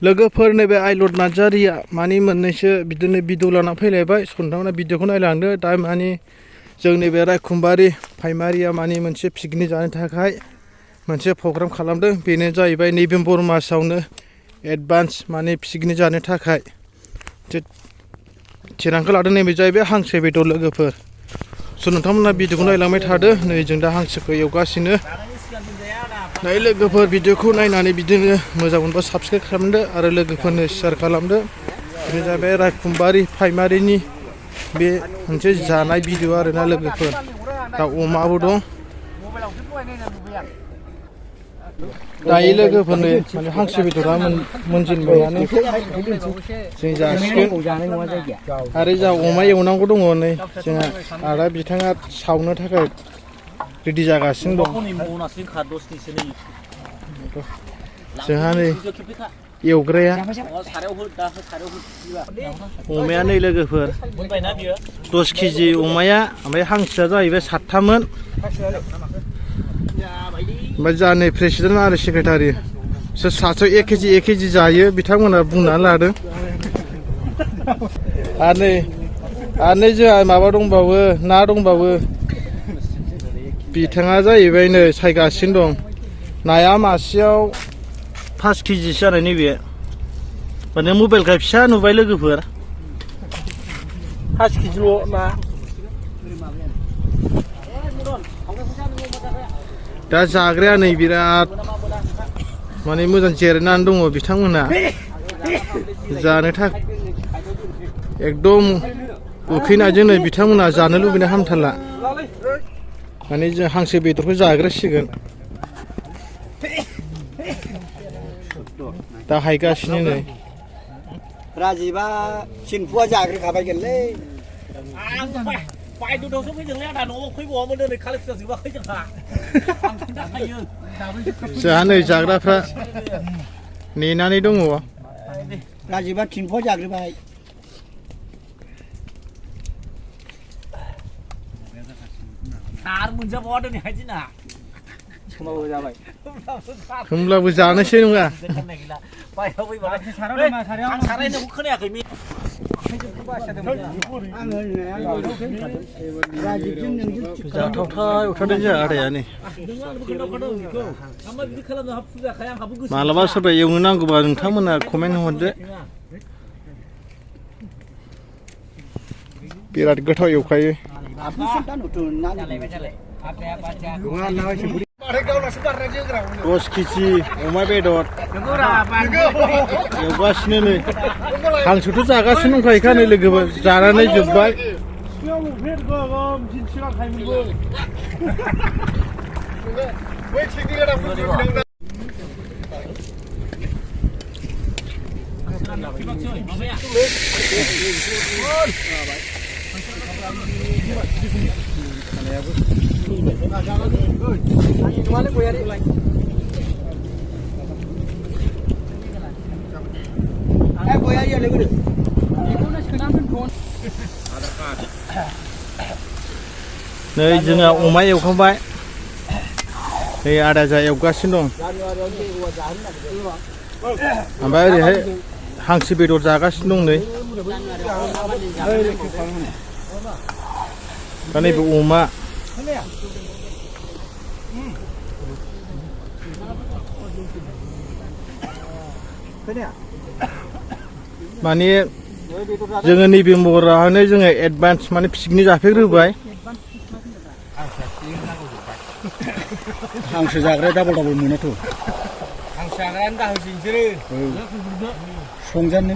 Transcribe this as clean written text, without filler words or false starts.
लोगोफोर नैबे आइलड नार्जारिया माने मोननैसो बिदिनो भिडिअ लाना फैलायबाय नोंथांमोना भिडिअखौ नायलांदो दा माने जोंनि बे रायखुमबारि प्राइमारिया माने मोनसे पिकनिक जानो थाखाय मोनसे प्रग्राम खालामदों बेनो जाहैबाय नभेम्बर मासावनो एडभान्स माने पिकनिक जानो थाखाय थिरांथा लादों नैबे जाहैबाय हांसो बेदर लोगोफोर नोंथांमोना भिडिअखौ नायलांबाय थादो नै जों दा हांसोखौ एवगासिनो नाय लोगोफोर भिडिअखौ नायनानै बिदिनो मोजां मोनबा साबस्क्राइब खालामदो आरो लोगोफोरनो शेयार खालामदो बेनो जाबाय रायखुमबारि प्राइमारिनि बे मोनसे जानाय भिडिअ आरोना लोगोफोर दा अमाबो दं दायो लोगोफोरनो माने हांसो बेदरा मोनजेनबायानो जों जासिगोन आरो जोंहा अमा एवनांगौ दङ नै जोंहा आदा बिथाङा सावनो थाखाय रेडि जागासिनो दं जोंहा नै एवग्राया अमाया नै लोगोफोर 10 केजि अमाया ओमफ्राय हांसोआ जाहैबाय 7थामोन ओमफ्राय जोंहा नै प्रेसिडेन्ट आरो सेक्रेटारि सोर सासेयाव 1 केजि जायो बिथांमोना बुंनानै लादों आरो नै जोंहा माबा दंबावो ना दंबावो बिथाङा जाहैबाय नै सायगासिनो दं नाया मासेयाव 5 केजिसो जानाय नैबे माने मबाइलखा फिसा नुबाय लोगोफोर 5 केजिल' ना दा जाग्राया नै बिराद माने मोजां जिरायनानै दङ बिथांमोना जानो थाखाय एकदम उखैनायजों नै बिथांमोना जानो लुबैनाय हामथारला माने जों हांसो बेदरखौ जाग्रोसिगोन दा हायगासिनो नै राजिबा सिनफुआ जाग्रोखाबायगोनलै जोंहा नै जाग्राफ्रा नेनानै दङ राजिबा थिनफुआ जाग्रोबाय होमब्लाबो जानोसै नङा जाथावथाव एवथारदों जोंहा आदाया नै मालाबा सोरबा एवनो नांगौबा नोंथांमोना कमेन्ट हरदो बिराद गोथाव एवखायो 10 केजि अमा बेदर एवगासिनो नै हांसोथ' जागासिनो दंखायोखा नै लोगोफोर जानानै जोब्बाय नै जोंहा अमा एवखांबाय नै आदा जा एवगासिनो दं ओमफ्राय ओरैहाय हांसो बेदर जागासिनो दं नै दा नैबे अमा माने जोङो नभेम्बरावनो जोङो एडभान्स माने पिकनिक जाफैग्रोबाय हांसो जाग्राया डाबल मोनोथ' हांसो जाग्रायानो दाहोसै नोंसोरो संजानो